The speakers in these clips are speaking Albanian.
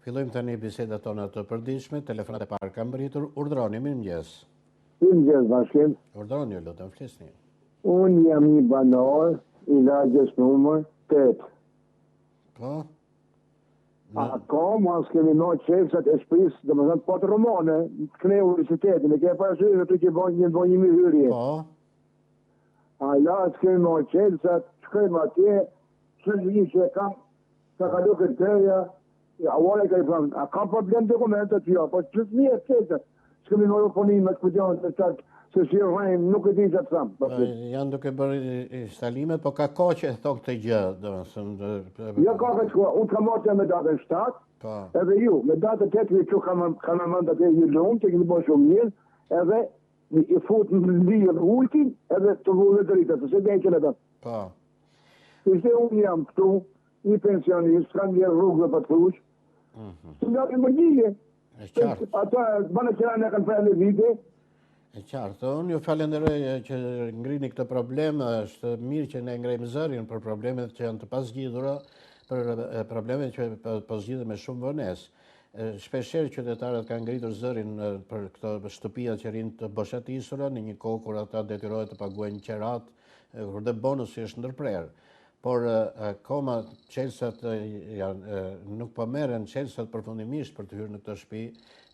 Fillojmë tani bisedat tona të përditshme, telefonata e parë ka mbërritur. Urdhëroni, mirëmëngjes. Mirëmëngjes, Bashkim. Urdhëroni, ju lutem, flisni. Unë jam një banor i lagjes numër 8. Po? Akoma s'kemi marrë çelësat e shtëpisë, domethënë po të Romane, të universitetin, e ke parasysh aty që bën një bën një mirë hyrje. Po. Hala s'kemi marrë çelësat, shkojmë atje, çelësin një që e kam, ka kalu këtë dërja, ja, ora ka i thënë, a ka problem dokumentet, jo, po që të mirë çelësat, s'kemi marrë punimet, ku janë të qartë, se si rrejnë, nuk e di që të them. Po, janë duke bërë instalimet, po ka kohë që e thonë këtë gjë, domethënë. Jo ka këtë kohë, unë kam marrë me datën 7, po. edhe ju, me datën 8, ju që kam, kam e mend atë ju lumë, që keni bërë shumë mirë, edhe i fut në lirë ujtin, edhe të vullë dritë, të se dhe që në të. Po. Ishte unë jam këtu, një pensionist, kam një rrugë dhe për të thush, mm -hmm. të nga të përgjigje. E qartë. Ata bënë qiranë e kanë prerë në vite. E qartë. Unë ju falenderoj që ngrini këtë problem, është mirë që ne ngrejmë zërin për problemet që janë të pazgjidhura, për problemet që po, po zgjidhen me shumë vonesë. Shpeshherë qytetarët kanë ngritur zërin për këto shtëpia që rrinë të boshatisura në një kohë kur ata detyrohen të paguajnë qeratë, kur dhe bonusi është ndërprerë. Por akoma çelësat janë nuk po merren çelësat përfundimisht për të hyrë në këtë shtëpi.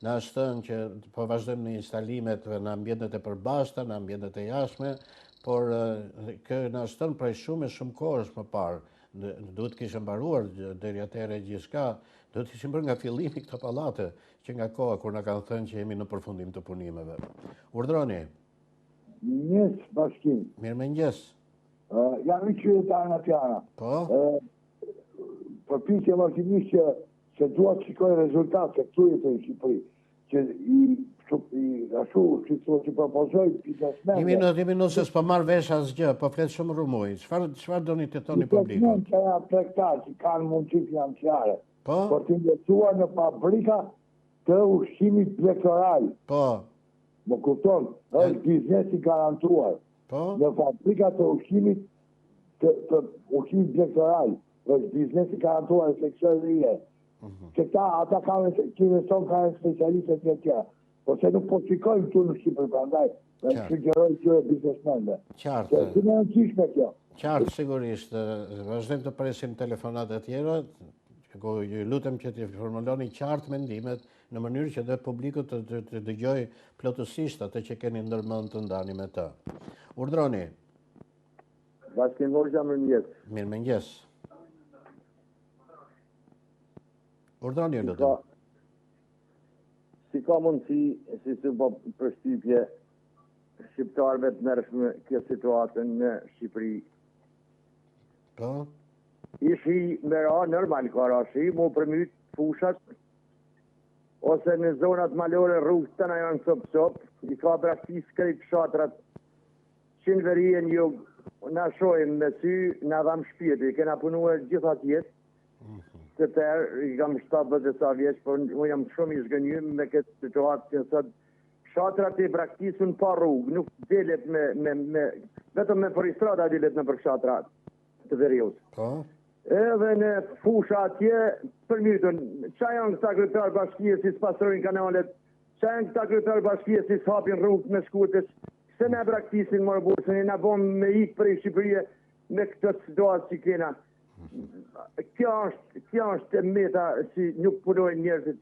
Na është thënë që po vazhdojmë në instalimet në ambientet e përbashkëta, në ambientet e jashtme, por kjo na është thënë prej shumë e shumë kohësh më parë. Duhet të kishte mbaruar deri atëherë gjithçka, duhet të ishin bërë nga fillimi këto pallate, që nga koha kur na kanë thënë që jemi në përfundim të punimeve. Urdhëroni. Mirëmëngjes, Bashkim. Mirëmëngjes. Uh, jam një qytetar nga Tirana. Po? Uh, përpiqem vazhdimisht që se dua të shikoj rezultat se këtu jetoj në Shqipëri, që i i ashtu si thua që propozoj biznesmenëve. Një minutë, një minutë se s'po marr vesh asgjë, po flet shumë rrëmujë. Çfarë çfarë doni të thoni publikut? Biznesmenë që janë tregtarë që kanë mundësi financiare. Po. Për të investuar në fabrika të ushqimit blegtoral. Po. Më kupton, është biznes i garantuar. Po. Në fabrika të ushqimit të, të ushqimit blegtoral, është biznes i garantuar e theksoj dhe një. Mm -hmm. Se ta, ata kanë që investon kanë specialistë të tjera. Po se nuk po shikojmë këtu në Shqipëri, prandaj, dhe sugjeroj këtyre biznesmenëve. Qartë. Se është e rëndësishme kjo. Qartë, sigurisht. Vazhdojmë të presim telefonat e tjera. Ju lutem që të formuloni qartë mendimet në mënyrë që dhe publiku të, të, të dëgjojë plotësisht atë që keni ndërmend të ndani me të. Urdhroni. Bashkim Hoxha, mirëmëngjes. Mirëmëngjes. Urdhroni, ju lutem. Si ka mundësi, si s'u bë përshtypje shqiptarëve të tmerrshme kjo situatë në Shqipëri? Po? I shi me ra, normal ka ra shi, mu përmyt fushat, ose në zonat malore rrugët tëna janë copë copë, i ka braktis krejt fshatrat, që në veri e në jug, na shohim me sy, na dham shpirti, kena punuar gjithë atë jetë, mhm. të tërë, i kam 70 e sa vjeç, por unë jam shumë i zhgënjym me këtë situatë që sot fshatrat i braktisun pa rrugë, nuk delet me, me, me vetëm me fuoristrada delet nëpër fshatrat të veriut. Po. Edhe në fusha atje përmytën. Ça janë këta kryetar bashkie si s'pastrojnë kanalet? Ça janë këta kryetar bashkie si s'hapin rrugët me shkutës? Pse na braktisin more burrë, na bon me ik prej Shqipërie me këtë situatë që kena. Kjo është, kjo është e meta si nuk punojnë njerëzit.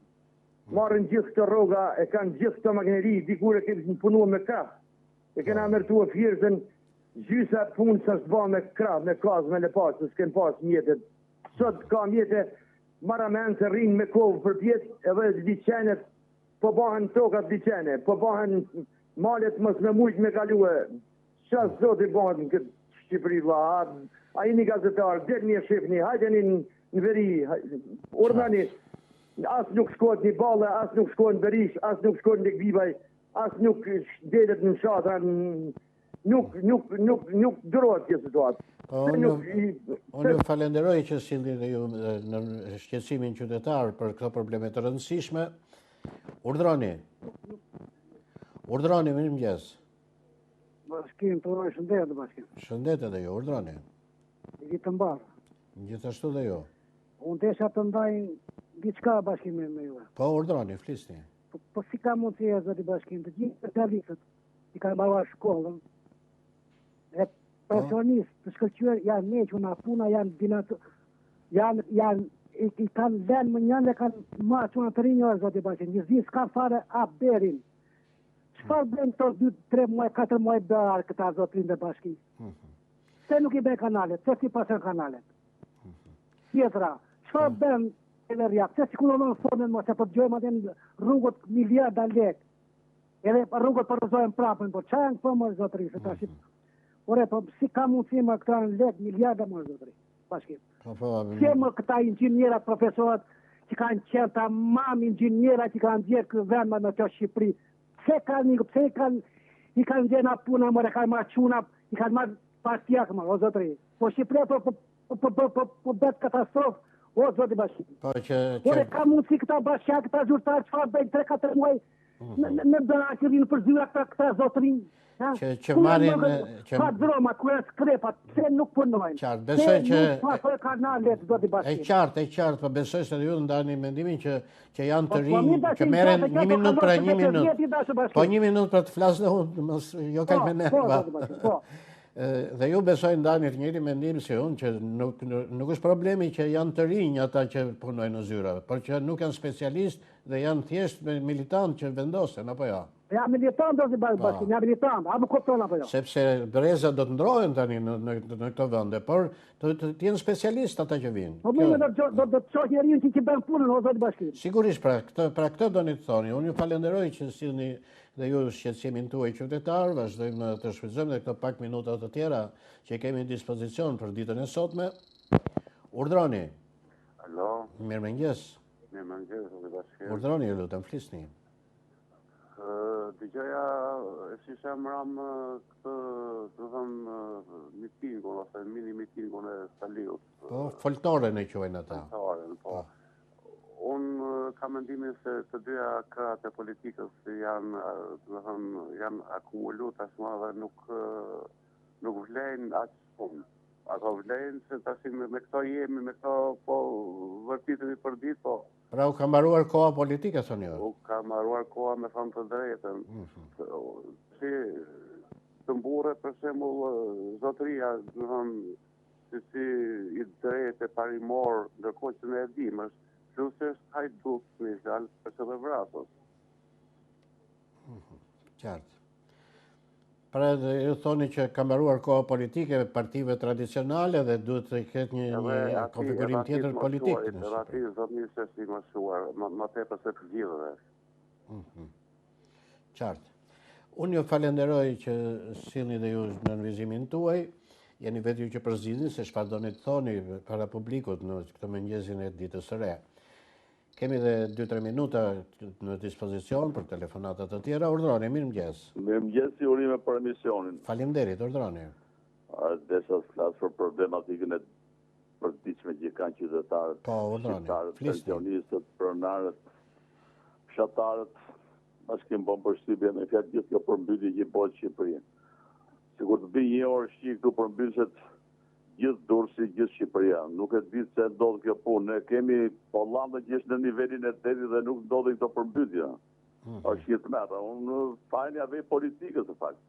Marrin gjithë këto rroga, e kanë gjithë këto makineri, dikur e kemi punu me krah. E kena ndërtua Fierzën, gjysa e punës është ba me krah, me kazë, me lëpatë, se s'ken pas mjetet. Sot ka mjete marramendëse rrinë me kovë përpjetë, edhe liqenet, po bahen tokat liqene, po bahen malet mos me mujtë me kalue. Ça zoti bëhet në këtë Shqipëri, vlla, a, a jeni gazetar, delni e shifni, hajdeni në veri, urdhani, as nuk shkohet në Balle, as nuk shkohet në Berishë, as nuk shkohet në Lekbibaj, as nuk delet në fshatra, nuk, nuk, nuk, nuk durohet kjo situatë. Po, unë unë ju falenderoj që sillni dhe ju në shqetësimin qytetar për këto probleme të rëndësishme. Urdhroni. Urdhroni, mirëmëngjes. Bashkim, të uroj shëndet, Bashkim. Shëndet edhe ju, urdhroni. Një vit të mbarë. Gjithashtu dhe ju. Unë desha të ndaj. Diçka Bashkim me, me juve. Po, urdhroni, flisni. Po, po si ka mundësi e zoti Bashkim, të gjithë specialistët i kanë mbaruar shkollën, e po. pensionistë të shkëlqyer janë hequr nga puna, janë binat, janë, janë, i, i kanë lënë mënjanë dhe kanë marrë çuna të rinj o zoti Bashkim, një zi s'ka fare haberin. Çfarë bëjnë këto 2, 3 muaj, 4 muaj bërë këta zotërinj në bashki? Mhm. Pse nuk i bëjnë kanalet? Pse s'i pastrojnë kanalet? Mhm. Tjetra, çfarë po. bën qeveria? Pse s'i kullon fondet më se po dëgjojmë atë rrugët miliarda lek. Edhe rrugët po rrëzohen prapë, po çfarë janë këto më zotëri, se tash. Mhm. Ore, po si ka mundësi më këta në lek miliarda më zotëri? Bashkim. Po, po, Pse më këta inxhinierat, profesorët që kanë qenë tamam inxhiniera që kanë nxjerrë ky vend më në kjo Shqipëri. Pse kanë ikur, pse i kanë i kanë nxjerrë nga puna më kanë marrë çuna, i kanë marrë partiak më, o zotëri. Po Shqipëria po po po po po po bëhet katastrofë. O zoti Bashkim. Po që që Ore ka mundësi këta bashkiak, këta zyrtarë çfarë bëjnë 3-4 muaj mhm. në në në që rrinë për zyra këta këta zotërinj. Që që marrin që pa droma, ku janë skrepat, pse nuk punojnë? Qartë, besoj që nuk pastrojnë kanalet zoti Bashkim. E qartë, e qartë, po besoj se ju ndani mendimin që që janë të po, po, rinj, që merren një minutë pra një minutë. Po një minutë pra të flas dhe unë, mos jo kaq po, me nerva. Po. Dhe ju besoj ndani të njëjtin mendim si unë që nuk nuk është problemi që janë të rinj ata që punojnë në zyra, por që nuk janë specialistë dhe janë thjesht militantë që vendosen apo jo. Ja militant do të bëj po. bashkim, ja militant, a më kupton apo jo? Sepse brezat do të ndrohen tani në në në këto vende, por të të, të jenë specialistë ata që vijnë. Po më do të do të çosh njeriun që që bën punën o zoti Bashkim. Sigurisht pra, këtë pra këtë doni të thoni. Unë ju falenderoj që sillni dhe ju shqetësimin tuaj qytetar, vazhdojmë të shfrytëzojmë dhe këto pak minuta të tjera që kemi në dispozicion për ditën e sotme. Urdhroni. Alo. Mirëmëngjes. Mirëmëngjes, zoti Bashkim. Urdhroni, ju lutem, flisni. Dëgjoja e shihja mramë këtë, të thëmë, mitingun ose mini mitingun e Saliut. Po, foltoren e quajnë ata. Foltoren, po. po. Unë kam mendimin se të dyja krahët e politikës janë, të thëmë, janë akumulu tashmë dhe nuk, nuk vlejnë aq shumë. Ato vlejnë se tashi me, me këto jemi, me këto po vërtitemi përditë, po Pra u ka mbaruar koha politike, thoni ju? U ka mbaruar koha me thënë të drejtën. Mm -hmm. Si të mburret për shembull zotëria, do të thënë, si si i drejtë e parimor, ndërkohë që ne e dimë, është plus që është hajdut, me fjalë, është edhe vrasës. Mm -hmm. Qartë. Pra dhe ju thoni që ka mbaruar koha politike e partive tradicionale dhe duhet të ketë një, një konfigurim tjetër politik. Edhe atij zotërisë se si moshuar, më, më tepër se të gjithëve. Mm -hmm. Qartë. Unë ju falenderoj që sillni dhe ju nënvizimin tuaj. Jeni vetë ju që përzgjidhni se çfarë doni të thoni para publikut në këtë mëngjesin e ditës së re. Kemi dhe 2-3 minuta në dispozicion për telefonata të tjera. Urdhroni, mirëmëngjes. Mirëmëngjes, urime për emisionin. Faleminderit, urdhroni. Desha të flas për problematikën e përditshme që kanë qytetarët, po, urdhroni. shqiptarët, pensionistët, pronarët, fshatarët, Bashkim bën përshtypje me fjalë gjithë kjo përmbytje që bëhet në Shqipëri. Sikur të bijë një orë shi këtu përmbyset Gjithë Durrësi, gjithë Shqipëria. Nuk e di pse ndodh kjo punë. Ne kemi Hollandën që është në nivelin e detit dhe nuk ndodhin këto përmbytje. Mm -hmm. Është një tmerr. Unë fajin ia vej politikës në fakt.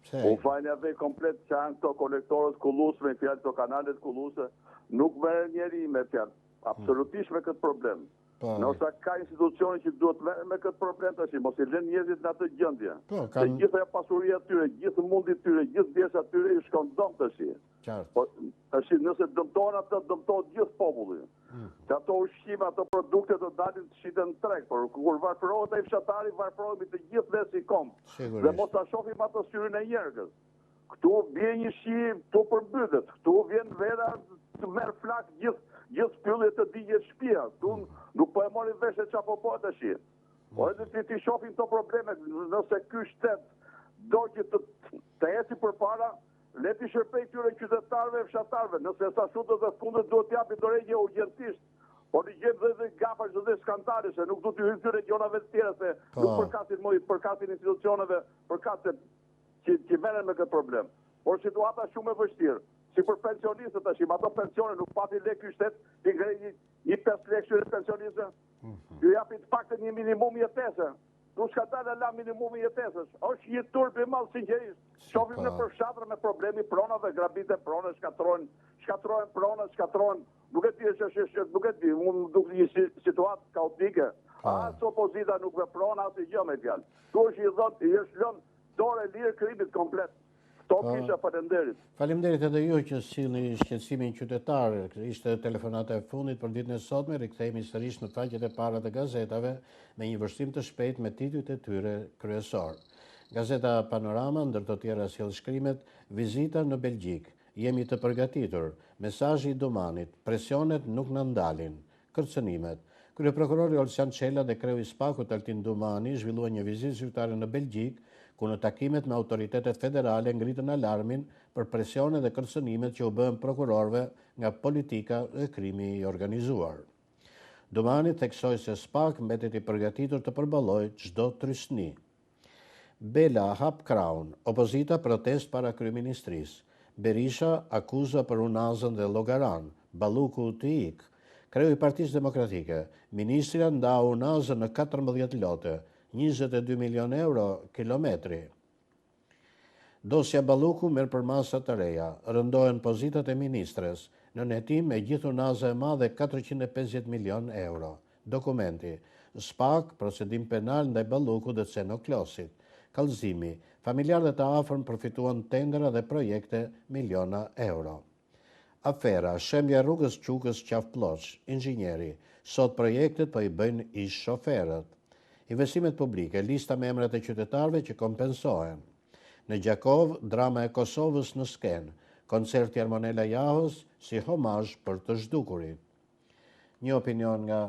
Pse? Unë fajin ia vej komplet që janë këto kolektorët kullues me fjalë këto kanalet kulluese. Nuk merret njeri me fjalë. Absolutisht me këtë problem. Po. Nëse ka institucione që duhet të merren me këtë problem tash, mos i lënë njerëzit në atë gjendje. Po, kanë... Se gjithë ajo pasuria e tyre, gjithë mundi i tyre, gjithë djersa e tyre i shkon dëm tash. Qartë. Po tash nëse dëmtohen ata, dëmtohet gjithë populli. Mm -hmm. Se ato ushqime, ato produkte do dalin të shiten në treg, por kur varfërohet ai fshatari, varfërohemi të gjithë ne si komb. Sigurisht. Dhe mos ta shohim atë syrin e njerkës. Këtu bie një shi, këtu përmbytet, këtu vjen vera të merr flakë gjithë gjithë pylli të digjet shtëpia. Këtu mm. nuk po e marrim vesh se çfarë po bëhet tash. Po edhe ti t'i shohim këto probleme, nëse ky shtet do që të të eci përpara, le t'i shërbejë këtyre qytetarëve e fshatarëve, nëse sa shumë do të fundit duhet të japi dorëheqje urgjentisht. Po ne gjejmë dhe dhe gafa çdo dhe skandale se nuk do t'u hyjmë këtyre gjonave të tjera se po. nuk përkasin më i përkasin institucioneve përkatëse që, që merren me këtë problem. Por situata është shumë e vështirë. Si për pensionistët tash, ato pensione nuk pati lekë ky shtet t'i ngrejë një, një 5 lekë. lekë këtyre pensionistëve? Mhm. Ju japin të paktën një minimum jetese. Nuk s'ka dalë ala minimumi i jetesës. Është një turp i madh sinqerisht. Shohim po. nëpër fshatra me problemi pronave, grabiten prona, shkatërrohen, shkatërrohen pronat, shkatërrohen. Nuk e di, është është është, nuk e di, mu më duket një situatë kaotike. Po. As opozita nuk vepron asnjë gjë me fjalë. Këtu është i dhënë, i është lënë dorë e lirë krimit komplet. Këto po. kisha faleminderit. Faleminderit edhe ju që sillni shqetësimin qytetar. Ishte telefonata e fundit për ditën e sotme. Rikthehemi sërish në faqet e para të gazetave me një vështrim të shpejtë me titujt e tyre kryesorë. Gazeta Panorama ndër të tjera sjell shkrimet Vizita në Belgjikë, Jemi të përgatitur, Mesazhi i Dumanit, Presionet nuk na ndalin. Kërcënimet. Kryeprokurori Olsian Çela dhe kreu i SPAK-ut Altin Dumani zhvilluan një vizitë zyrtare në Belgjikë, ku në takimet me autoritetet federale ngritën alarmin për presione dhe kërcënimet që u bëhen prokurorëve nga politika dhe krimi i organizuar. Dumani theksoi se SPAK mbetet i përgatitur të përballojë çdo trysni. Bela hap krahun, opozita protestë para kryeministrisë. Berisha akuza për Unazën dhe Llogaranë, Balluku të ikë. Kreu i Partisë Demokratike, Ministrja ndau Unazën në 14 lote, 22 milionë euro kilometri. Dosja Balluku merr përmasa të reja, rëndohen pozitat e ministres, nën hetim e gjithë unaza e madhe 450 milionë euro. Dokumenti, SPAK, procedim penal ndaj Ballukut dhe Ceno Klosit. Kallëzimi, familjarë dhe të afërm përfituan tendera dhe projekte miliona euro. Afera, shembja e rrugës Qukës Qafë Plloçë, inxhinieri, sot projektet po i bëjnë ish shoferët. Investimet publike, lista me emrat e qytetarëve që kompensohen. Në Gjakovë, drama e Kosovës në skenë, koncerti i Ermonela Jahos si homazh për të zhdukurit. Një opinion nga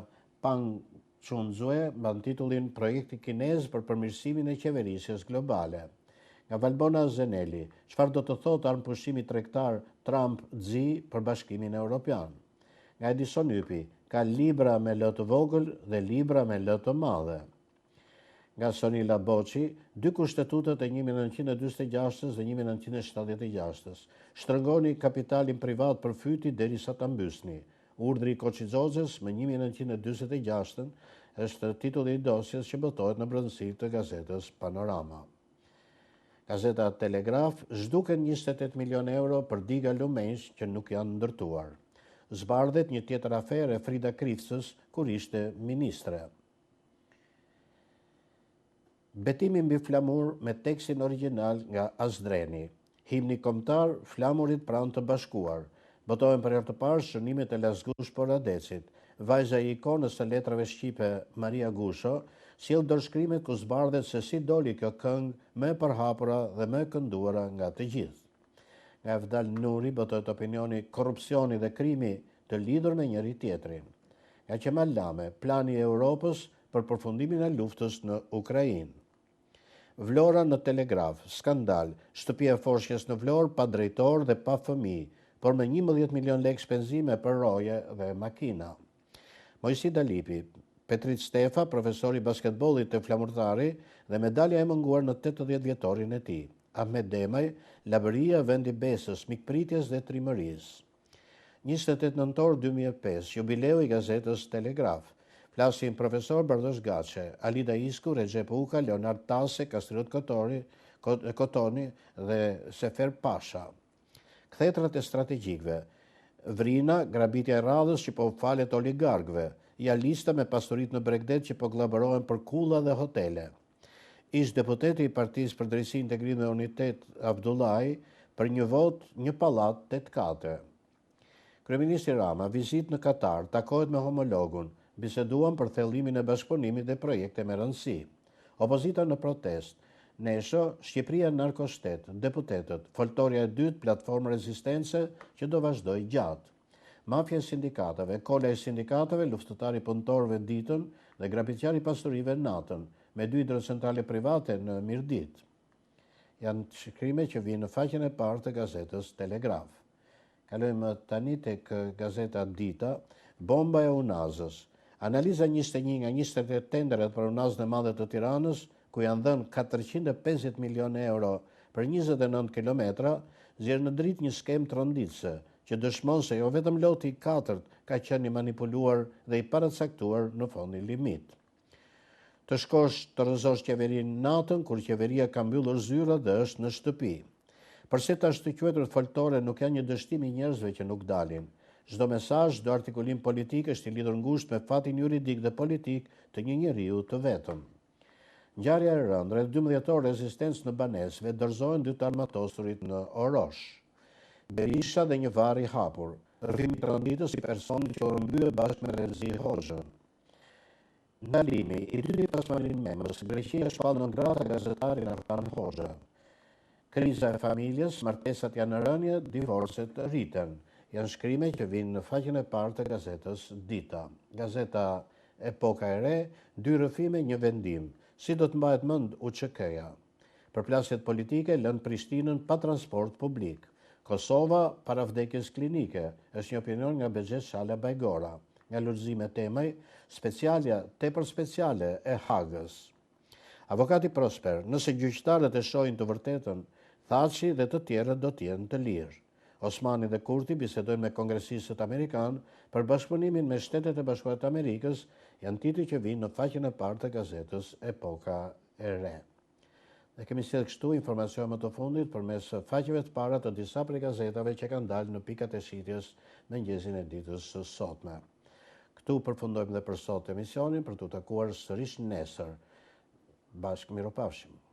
Pang Chunzue mban titullin Projekti kinez për përmirësimin e qeverisjes globale. Nga Valbona Zeneli, çfarë do të thotë armëpushimi tregtar Trump-Xi për Bashkimin Europian? Nga Edison Ypi, ka libra me L të vogël dhe libra me L të madhe. Nga Sonila Boçi, dy kushtetutat e 1946-ës dhe 1976-ës. Shtrëngoni kapitalin privat për fyti derisa ta mbysni. Urdhri i Koçi Xoxes më 1946-ën është titulli i dosjes që botohet në brendësi të gazetës Panorama. Gazeta Telegraf zhduken 28 milion euro për diga lumenjsh që nuk janë ndërtuar. Zbardhet një tjetër aferë e Frida Krifcës kur ishte ministre. Betimi mbi flamur me tekstin origjinal nga Asdreni. Himni kombëtar, flamurit pranë të bashkuar. Botohen për herë të parë shënimet e Lasgush Poradecit. Vajza e ikonës së letrave shqipe, Maria Gusho, sjell dorëshkrimet ku zbardhet se si doli kjo këngë më e përhapura dhe më e kënduara nga të gjithë. Nga Evdal Nuri botohet opinioni Korrupsioni dhe krimi të lidhur me njëri-tjetrin. Nga Qemal Lame, plani i Europës për përfundimin e luftës në Ukrainë. Vlora në Telegraf, skandal, shtëpia e Foshnjës në Vlorë pa drejtor dhe pa fëmijë, por me 11 milion lekë shpenzime për roje dhe makina. Moisi Dalipi, Petrit Stefa, profesor i basketbollit te Flamurtari dhe medalja e munguar në 80 vjetorin e tij. Ahmet Demaj, Labëria, vend i besës, mikpritjes dhe trimërisë. 28 nëntor 2005, jubileu i gazetës Telegraf. Flasin profesor Bardhosh Gaçe, Alida Isku, Rexhep Uka, Leonard Tase, Kastriot Kotori, Kotoni dhe Sefer Pasha. Kthetrat e strategjikëve. Vrina, grabitja e radhës që po u falet oligarkëve. Ja lista me pasuritë në bregdet që po gllabërohen për kulla dhe hotele. Ish-deputeti i Partisë për Drejtësi, Integrim dhe Unitet, Avdulaj, për një votë, një pallat, tetë kate. Kryeministri Rama, vizitë në Katar, takohet me homologun, biseduan për thellimin e bashkëpunimit dhe projekte me rëndësi. Opozita në protestë. Nesho, Shqipëria narkoshtet, deputetët, foltorja e dytë, platformë rezistence që do vazhdojë gjatë. Mafia e sindikatave, Kola i sindikatave, luftëtar i punëtorëve ditën dhe grabitqar i pasurive natën, me dy hidrocentrale private në Mirditë. Janë shkrime që vijnë në faqen e parë të gazetës Telegraf. Kalojmë tani tek gazeta Dita, Bomba e Unazës. Analiza 21 nga 28 tenderat për Unazën e Madhe të Tiranës, ku janë dhënë 450 milionë euro për 29 kilometra, nxjerr në dritë një skemë tronditëse, që dëshmon se jo vetëm loti i katërt ka qenë i manipuluar dhe i paracaktuar në fondin limit. Të shkosh të rrëzosh qeverinë natën kur qeveria ka mbyllur zyrat dhe është në shtëpi. Përse të ashtuquajturat foltore nuk janë një dështim i njerëzve që nuk dalin? Çdo mesazh, çdo artikulim politik është i lidhur ngushtë me fatin juridik dhe politik të një njeriu të vetëm. Ngjarja e rëndë, rreth 12 orë rezistencë në banesë, vetëdorëzohen dy të armatosurit në Orosh. Berisha dhe një varr i hapur, rrëfimi tronditës i personit që u rrëmbye bashkë me Remzi Hoxhën. Ndalimi, i dyti pas Malin Memës, Greqia shpall non grata gazetarin Artan Hoxha. Kriza e familjes, martesat janë në rënie, divorcet rriten. Janë shkrime që vijnë në faqen e parë të gazetës Dita. Gazeta Epoka e Re, dy rrëfime, një vendim. Si do të mbahet mend UÇK-ja? Përplasjet politike lënë Prishtinën pa transport publik. Kosova para vdekjes klinike, është një opinion nga Bexhet Shala Bajgora. Nga Lulzime Temaj, specialja tepër speciale e Hagës. Avokati Prosper, nëse gjyqtarët e shohin të vërtetën, Thaçi dhe të tjerët do të jenë të lirë. Osmani dhe Kurti bisedojnë me kongresistët amerikanë për bashkëpunimin me Shtetet e Bashkuara të Amerikës, janë tituj që vijnë në faqen e parë të gazetës Epoka e Re. Dhe kemi sjellë kështu informacione më të fundit përmes faqeve të para të disa prej gazetave që kanë dalë në pikat e shitjes mëngjesin e ditës së sotme. Këtu përfundojmë dhe për sot emisionin për t'u takuar sërish nesër. Bashkë mirupafshim.